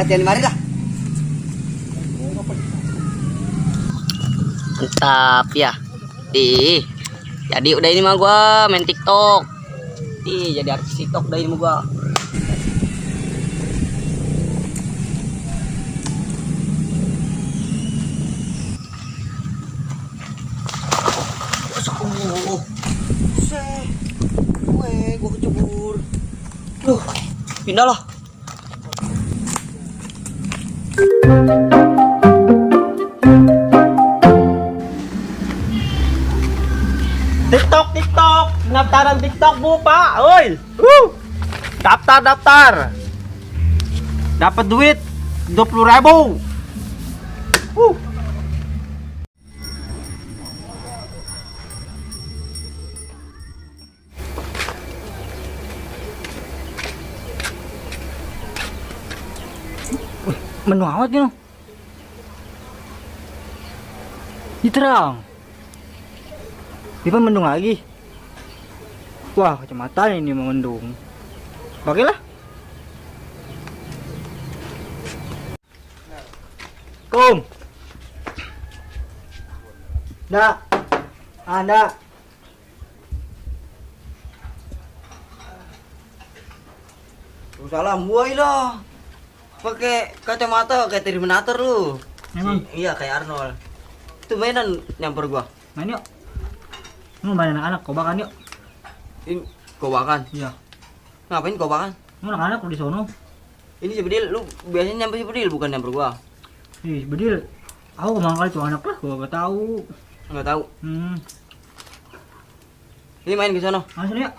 latihan di mari dah. Mantap ya. Jadi udah ini mah gua main TikTok. Jadi artis TikTok udah ini mah gua. Gua kecebur. Duh, pindah lah. TikTok, pendaftaran TikTok buka, oi. Daftar. Dapat duit 20.000. Menu awet gitu. Diterang. Dia mendung lagi. Wah, kacamata ini mendung. Pakailah. Kum. Ndak. Anda. Salam gua lo. Pakai kacamata kayak Terminator lu. Emang? Iya kayak Arnold. Itu mainan nyamper gua. Main yuk. Lu main anak-anak, kobakan yuk. Ini kobakan. Iya. Ngapain kobakan? Lu anak-anak lu di sono. Ini si Bedil, lu biasanya nyamper si Bedil bukan nyamper gua. Ih, Bedil. Aku kemana kali tuh anak lah, gua gak tahu. Enggak tahu. Ini main ke sono. Langsung yuk.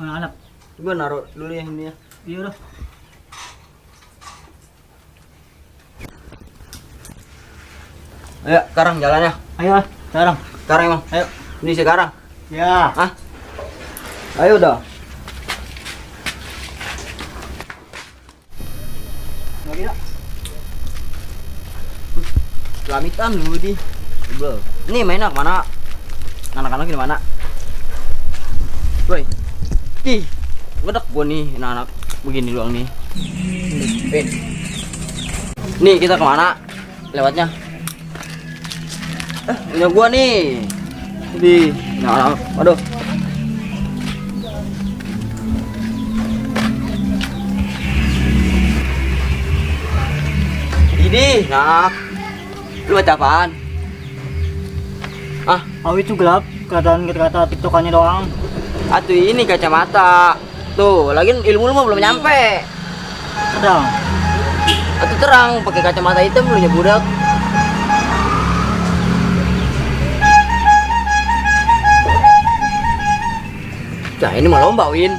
Anak-anak. Gua naruh dulu ya ini ya. Iya udah. Ayo, sekarang jalannya. Ayo lah, sekarang. Sekarang emang. Ayo. Ini sekarang. Ya. Hah? Ayo dah. Lagi yuk. Lamitan lu di. Belum. Ini mainnya mana? Anak-anak di mana? Woi. Ih. Bedak gua nih anak-anak begini doang nih. Nih kita kemana? Lewatnya. Punya gua nih. Di. Nah, aduh. Ini, nak. Lu baca apaan? Ah, Awi itu gelap, kelihatan kata-kata tiktokannya doang. atuh ini kacamata. Tuh, lagian ilmu lu mah belum nyampe. Sedang. Atuh terang, pakai kacamata hitam lu nya budak. Nah, ini mah lomba, Win.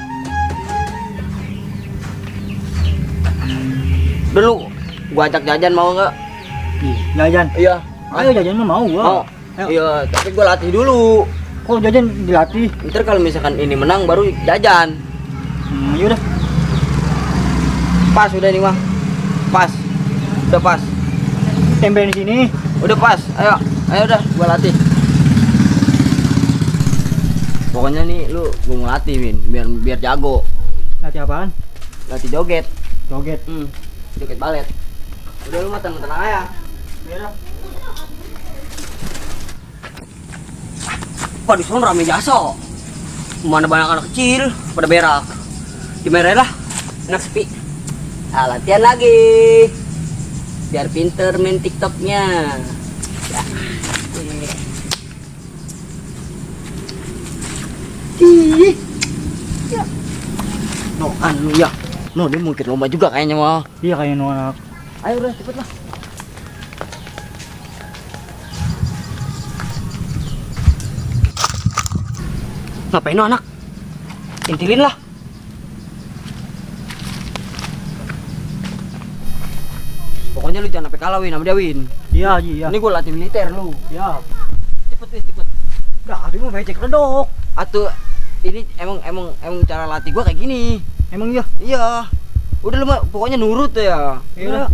Dulu gua ajak jajan mau nggak? Ih, jajan. Iya. Ayo jajan mah mau gua. Mau. Ayo. Iya, tapi gua latih dulu. Kok jajan dilatih? Ntar kalau misalkan ini menang baru jajan. Yaudah. Pas udah nih mah. Pas. Udah pas. Tempel di sini. Udah pas. Ayo udah gua latih. Pokoknya nih lu gua ngelatih, Win, biar jago. Latih apaan? Latih joget. Joget. Joget balet. Udah lu mah tenang aja. Yaudah. Wah, di sana rame jasa. Mana banyak anak kecil pada berak. Di merah lah, enak sepi. Nah, latihan lagi. Biar pinter main TikToknya. Ya. Ih. Ya. No, anu ya. No, dia mungkin lomba juga kayaknya mah. Iya kayak anak. Ayo udah cepet lah. Ngapain no anak? Intilin lah. Pokoknya lu jangan sampai kalah, Win, sama dia, Win. Iya, iya. Ini gua latih militer lu. Ya. Cepet, Win, cepet. Dah, dia mau becek redok. Atuh, ini emang cara latih gua kayak gini. Emang iya. Iya. Udah lu mah pokoknya nurut ya. Iya.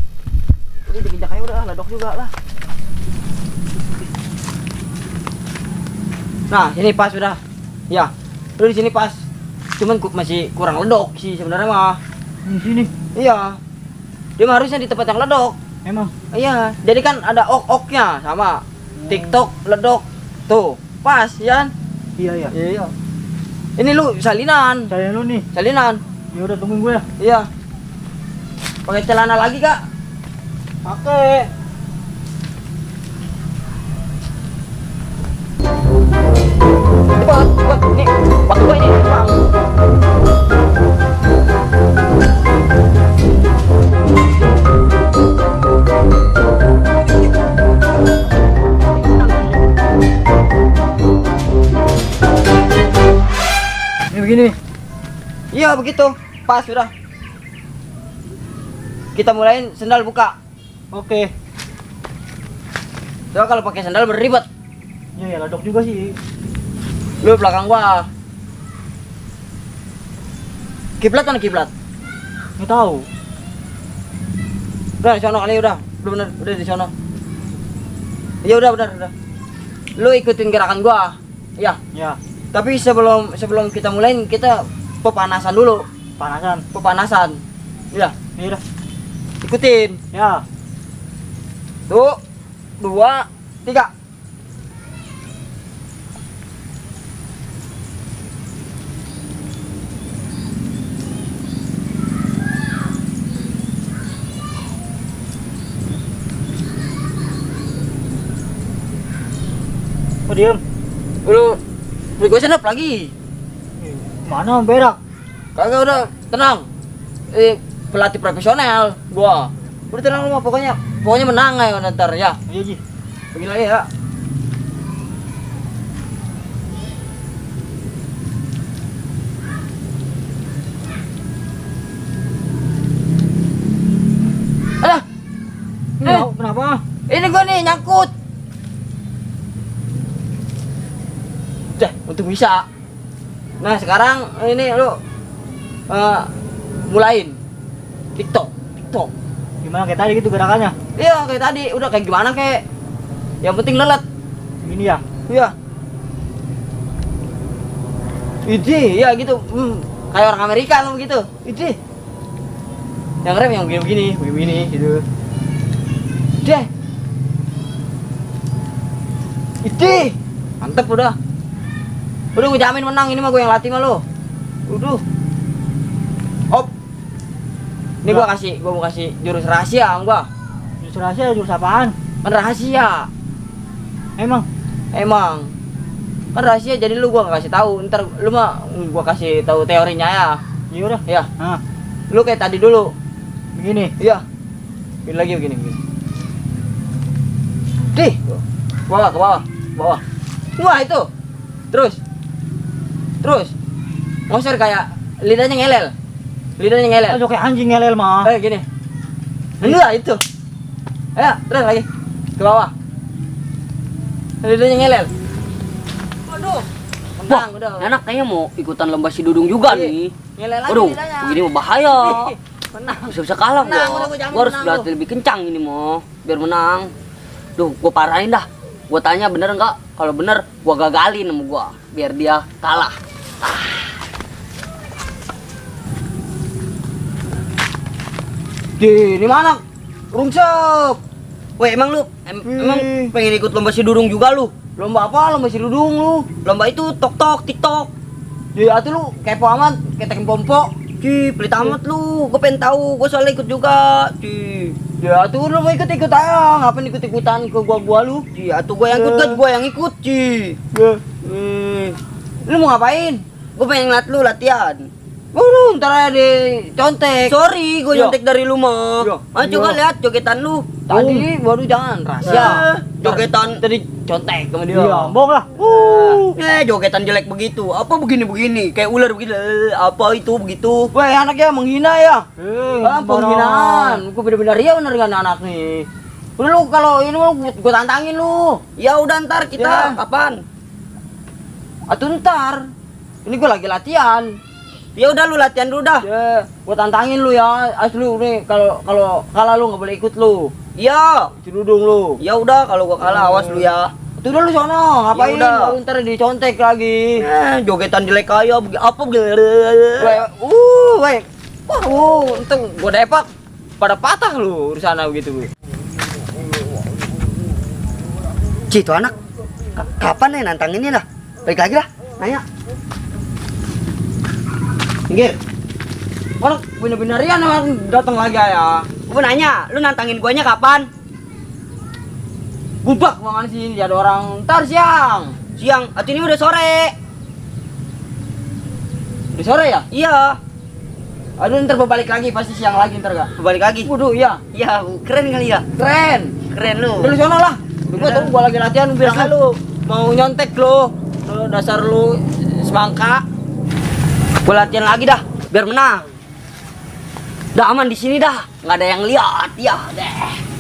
Udah diinjak aja udah, ladok juga lah. Nah, ini pas udah. Ya. Lu di sini pas. Cuman masih kurang ledok sih sebenarnya mah. Di sini. Iya. Dia mah harusnya di tempat yang ledok. Emang. Iya, jadi kan ada ok-oknya sama TikTok ledok. Tuh, pas ya. Iya iya. Iya. Ini lu salinan. Saya lu nih. Salinan. Ya udah tungguin gue ya. Iya. Pakai celana lagi, Kak. Pakai. Cepat, cepat. Nih, waktu gua ini, Bang. Ini begini nih. Iya, begitu. Pas sudah. Kita mulain sendal buka. Oke. Coba kalau pakai sendal berribet. Ya ledok juga sih. Lu belakang gua. Kiblat mana kiblat? Nggak tahu. Udah di sono kali udah. Udah bener di sono. Iya udah bener. Lu ikutin gerakan gua. Iya. Ya. Tapi sebelum kita mulain kita pepanasan dulu. Panasan. Iya. Ya udah. Ikutin. Ya. Tuh. 2, 3. Oh diem. Lu gue senep lagi. Mana berak? Kagak udah tenang. Pelatih profesional gua. Udah tenang lu mah pokoknya menang aja ntar ya. Iya Ji. Begini lagi ya. Alah. Kenapa? Ini gua nih nyangkut. Dah, untuk bisa. Nah, sekarang ini lu mulain TikTok. Gimana kayak tadi gitu gerakannya? Iya, kayak tadi. Udah kayak gimana kayak. Yang penting lelet. Gini ya. Iya. Ide, ya gitu. Kayak orang Amerika lo begitu. Ide. Yang rem yang begini gitu. Deh. Ide. Mantep udah. Udah gue jamin menang ini mah gue yang latih mah lo. Udah. Op. Ini gua mau kasih jurus rahasia sama gua. Jurus rahasia, jurus apaan? Kan rahasia. Emang. Kan rahasia jadi lu gua nggak kasih tahu. Ntar lu mah gua kasih tahu teorinya ya. Ya udah. Ya. Nah, Lu kayak tadi dulu. begini. Iya. Begini lagi begini. Dih. Ke bawah. Wah, itu. Terus. Monster kayak lidahnya ngelel. Aduh kayak anjing ngelel mah. Gini. Enggak itu. Ayo, terus lagi. Ke bawah. Lidahnya ngelel. Waduh. Menang udah. Enak kayaknya mau ikutan lomba si Dudung juga Iya. nih. Ngelel lagi Waduh, lidahnya. begini mah bahaya. Menang. Bisa kalah Menang, gua. udah gua jamin Gua harus menang berlatih lebih kencang ini mau biar menang. Duh, gua parahin dah. Gua tanya bener enggak? Kalau bener, gua gagalin sama gua biar dia kalah. Di mana? Rungsep. Weh, emang lu emang pengen ikut lomba si Dudung juga lu? Lomba apa? Lomba si Dudung lu? Lomba itu TikTok. Ya atuh lu kepo amat, kayak tekin pompo. Pelit amat lu. Gua pengen tahu, gua soalnya ikut juga. Ya atuh lu mau ikut aja. Ngapain ikut-ikutan ke gua lu? Atuh gua yang ikut, Lu mau ngapain? Gua pengen ngeliat lu latihan. Waduh, ntar aja dicontek. Sorry, gue Yo. nyontek dari lu mah. Yo. Coba lihat jogetan lu. Tadi baru jangan rahasia. Jogetan tadi contek sama dia. Iya, bohong lah. Jogetan jelek begitu. Apa begini? Kayak ular begitu. Apa itu begitu? Weh, anaknya menghina ya. Penghinaan. Gue bener-bener ya bener kan anak nih. Udah lu kalau ini lu gue tantangin lu. Ya udah ntar kita kapan? Atuh ntar. Ini gue lagi latihan. Ya udah lu latihan dulu dah. Ya, gua tantangin lu ya. Asli lu nih kalau kalah lu nggak boleh ikut lu. Iya. Dudung lu. Ya udah kalau gua kalah awas lu ya. Itu dulu sono, ngapain? Ya udah. Baru ntar dicontek lagi. Jogetan jelek kayak apa gitu. Weh. Weh. Wah, entar gua depak. pada patah lu urusan begitu. Ci, itu anak kapan nih nantanginnya dah? Balik lagi dah, nanya. Pinggir. Orang bener-bener ya datang lagi ya. Gua nanya, lu nantangin guanya kapan? Gubak banget sih ini ada orang ntar siang. Siang, atau ini udah sore? Udah sore ya? Iya, Aduh ntar balik lagi pasti siang lagi ntar gak? balik lagi. Waduh iya. Ya, keren kali ya. Keren. Keren lu. Udah lu sono lah. Gua tuh gua lagi latihan bilang lu mau nyontek lu. Lu dasar lu semangka. Gua latihan lagi dah, biar menang. Udah aman di sini dah, nggak ada yang lihat ya deh.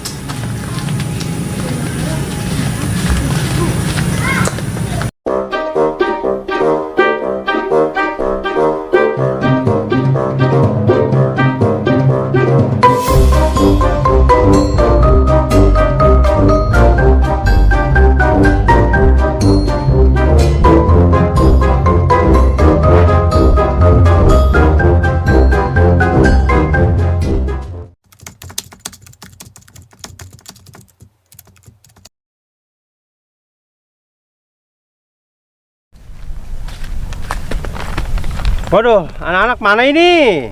Waduh, anak-anak mana ini?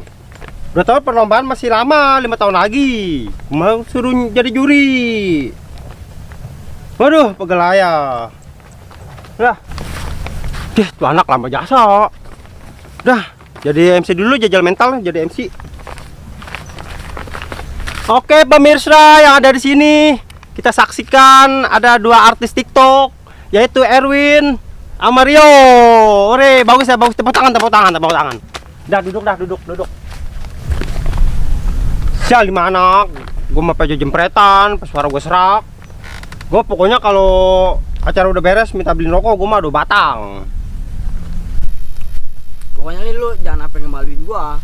Udah tahu perlombaan masih lama, 5 tahun lagi. Mau suruh jadi juri. Waduh, pegelaya. Dah. Tuh anak lama jasa. Dah, jadi MC dulu, jajal mental jadi MC. Oke, pemirsa yang ada di sini, kita saksikan ada 2 artis TikTok, yaitu Erwin sama Rio. Ore, bagus ya, bagus. Tepuk tangan, tepuk tangan, tepuk tangan. Dah, duduk. Sial gimana? Gue mah pejo jempretan, pas suara gue serak. Gue pokoknya kalau acara udah beres minta beliin rokok, gue mah udah batang. Pokoknya lu jangan apa ngemaluin gua.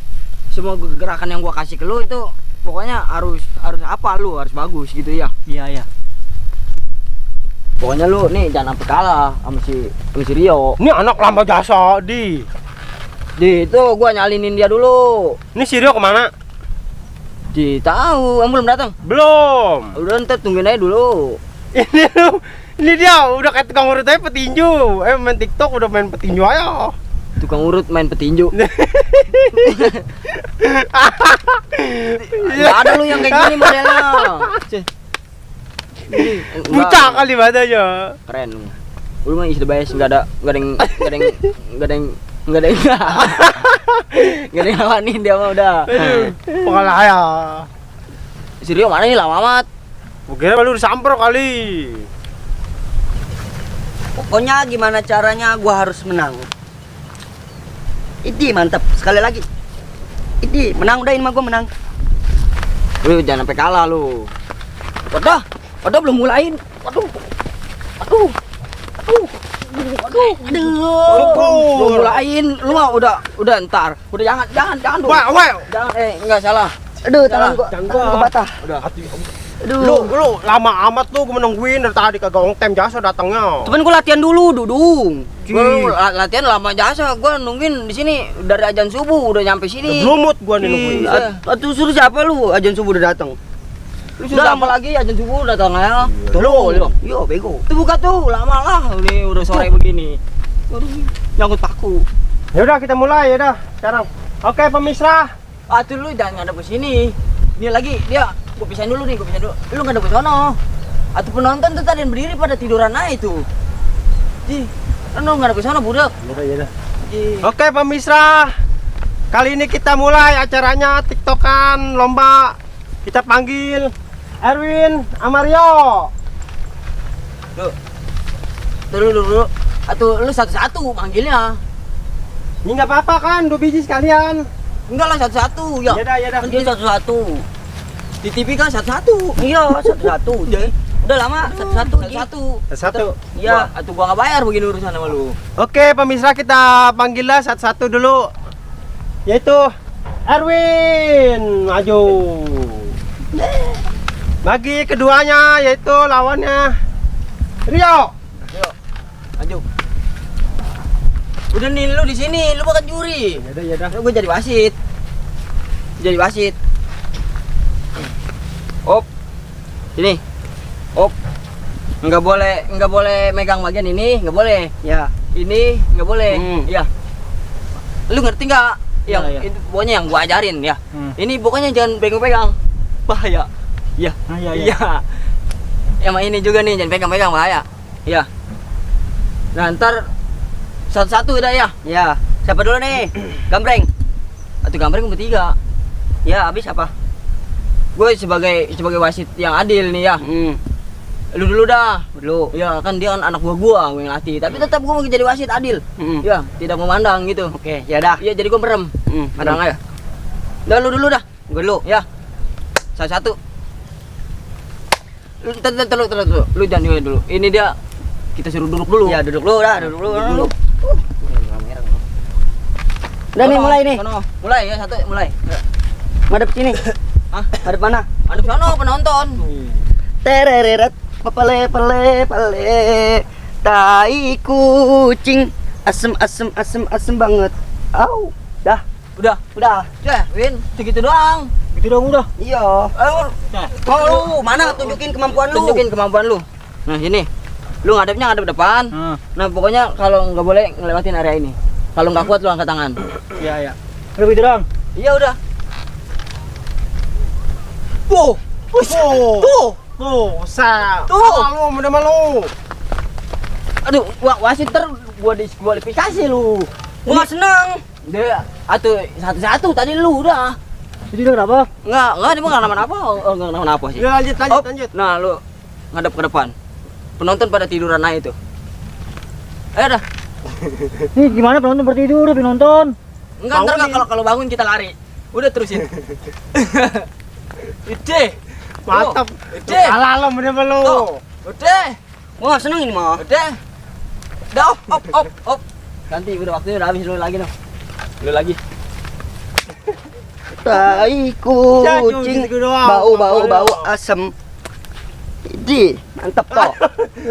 Semua gerakan yang gua kasih ke lu itu pokoknya harus apa lu harus bagus gitu ya. Iya. Pokoknya lu nih jangan sampai kalah sama si Rio. Ini anak lama jasa, di Itu gua nyalinin dia dulu. Ini si Rio kemana? Tahu, belum datang. Belum. Udah ntar tungguin aja dulu. Ini dia udah kayak tukang urut aja petinju. Main TikTok udah main petinju aja. Tukang urut main petinju. Nggak ada lu yang kayak gini modelnya. Bucak kali badannya. Keren lu. Lu mah is the best, nggak ada yang lawanin dia mah udah. Aduh, pegelaya. Si Rio mana nih lama amat. Gue kira lu disamper kali. Pokoknya gimana caranya gua harus menang. Idi mantap, sekali lagi. Idi menang, udah ini mah gua menang. Lu jangan sampai kalah lu. Waduh belum mulain. Waduh. Belum mulain. Lu mah udah ntar. Udah jangan dulu. Wah. Jangan enggak salah. Aduh, tangan gua patah. Udah. Lu lama amat lu, gue menungguin dari tadi kagak on time jasa datangnya. Cuman gua latihan dulu, Dudung. Gua latihan lama jasa, gua nungguin di sini dari azan subuh udah nyampe sini. Lumut gua nih nungguin. Atuh suruh siapa lu? Ajan subuh udah datang. Lu sudah lama lagi azan subuh datang ya. Lu, yo bego. Tuh buka tuh, lama lah. Ini udah sore begini. Waduh, nyangkut paku. Ya udah kita mulai ya dah sekarang. Oke, pemirsa. Tuh lu jangan ngadep ke sini. Ini lagi dia gua pisahin dulu nih, Lu ngadep ke sono. Atau penonton tuh tadi yang berdiri pada tiduran aja tuh. Lu ngadep ke sono budak. Ya udah. Oke, pemirsa. Kali ini kita mulai acaranya TikTokan lomba. Kita panggil Erwin sama Rio. Dulu. Atau lu satu-satu manggilnya. Ini nggak apa-apa kan, 2 biji sekalian. Enggak lah satu-satu ya. Ya dah. Kan dia satu-satu. Di TV kan satu-satu. Iya, satu-satu. Udah lama satu-satu. Satu. Iya, atuh gua nggak bayar begini urusan sama lu. Oke, pemirsa kita panggillah satu-satu dulu. Yaitu Erwin, maju. Bagi keduanya yaitu lawannya Rio. Maju. Udah nih lu di sini, lu bakal juri. Ya dah. Gue jadi wasit. Sini. Op. Nggak boleh megang bagian ini, nggak boleh. Ya. Ini nggak boleh. Ya. Lu ngerti nggak? Yang Ya, ya. itu pokoknya yang gua ajarin ya. Hmm. Ini pokoknya jangan pegang-pegang. Bahaya. Ya. Ah, iya, Iya. Sama ini juga nih, jangan pegang-pegang, bahaya. Iya. Nah, ntar satu-satu udah ya. Ya. Siapa dulu nih? Gambreng. Atau gambreng bertiga. Ya, habis apa? Gue sebagai wasit yang adil nih ya. Lu dulu dah. Dulu. Ya, kan dia kan anak gua yang latih. Tapi tetap gua mau jadi wasit adil. Ya, tidak memandang gitu. Oke, ya dah. Iya, jadi gua merem. Padang aja. Udah lu dulu dah. Gue dulu. Ya. Satu-satu. Lu jangan nilai dulu. Ini dia kita suruh duduk dulu. Ya, duduk dulu dah, duduk dulu. Duduk. Udah nih mulai nih. Sono. Mulai ya, satu mulai. Ya. Madep sini. Hah? Madep mana? Ada sono penonton. Tereret pele tai kucing asem banget. Au, dah. Udah. Ya, Win, segitu doang. Gitu dong udah. Iya. Mau lu mana tunjukin kemampuan lu? Tunjukin kemampuan lu. Nah, sini. Lu ngadepnya ngadep depan. Nah, pokoknya kalau nggak boleh ngelewatin area ini. Kalau nggak kuat lu angkat tangan. Iya, iya. Udah gitu dong. Iya udah. Tuh. Tuh. Tuh, sa. Tuh. Malu, udah malu. Aduh, wasit gua diskualifikasi lu. Gua nggak senang. Dia atuh satu-satu tadi lu udah. Itu udah kenapa? Enggak, dia mah enggak kenapa-napa. Oh, enggak kenapa sih. Ya, lanjut. Op. Nah, lu ngadep ke depan. Penonton pada tiduran aja itu. Ayo dah. Nih gimana penonton bertidur, penonton? Enggak, ntar nggak, kalau bangun kita lari. Udah terusin. Ide. Mantap. Ide. Kalah lo, udah malu. Udah. Gua nggak senang ini mah. Udah. Udah, op. Ganti udah waktunya udah habis lu lagi noh. Lu lagi. Tai kucing gitu doang. bau asem. Di, mantap toh.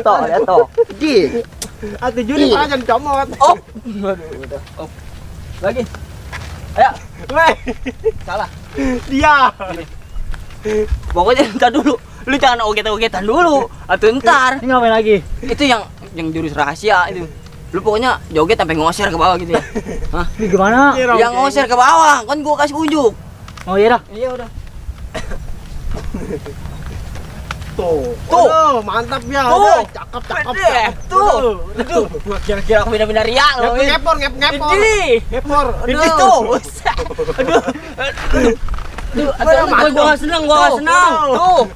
Toh ya toh. Di. Atuh juri malah jangan comot. Op. Aduh, udah. Op. Lagi. Ayo. Weh, Salah. dia. Pokoknya ntar dulu. Lu jangan oget-ogetan dulu. Atau ntar. Ini ngapain lagi? Itu yang jurus rahasia itu. Lu pokoknya joget sampai ngoser ke bawah gitu ya. Hah? Ini gimana? Yang ngoser ke bawah, kan gua kasih unjuk. Oh iya dah. Iya udah. Tuh. Tuh. Aduh, mantap ya. Tuh. Udah, cakep. Pede. Tuh. Aduh, gua kira-kira aku benar-benar ria loh. Ngepor. Ini. Ngepor. Aduh. Tuh. Aduh. Aduh, gua nggak senang. Tuh.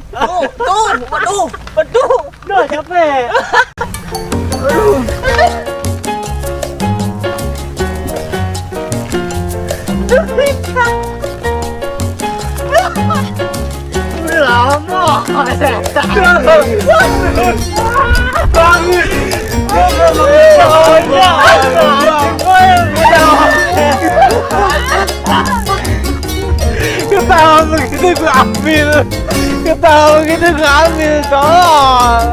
Waduh. Udah capek. Ketawa begitu gua ambil, tolong.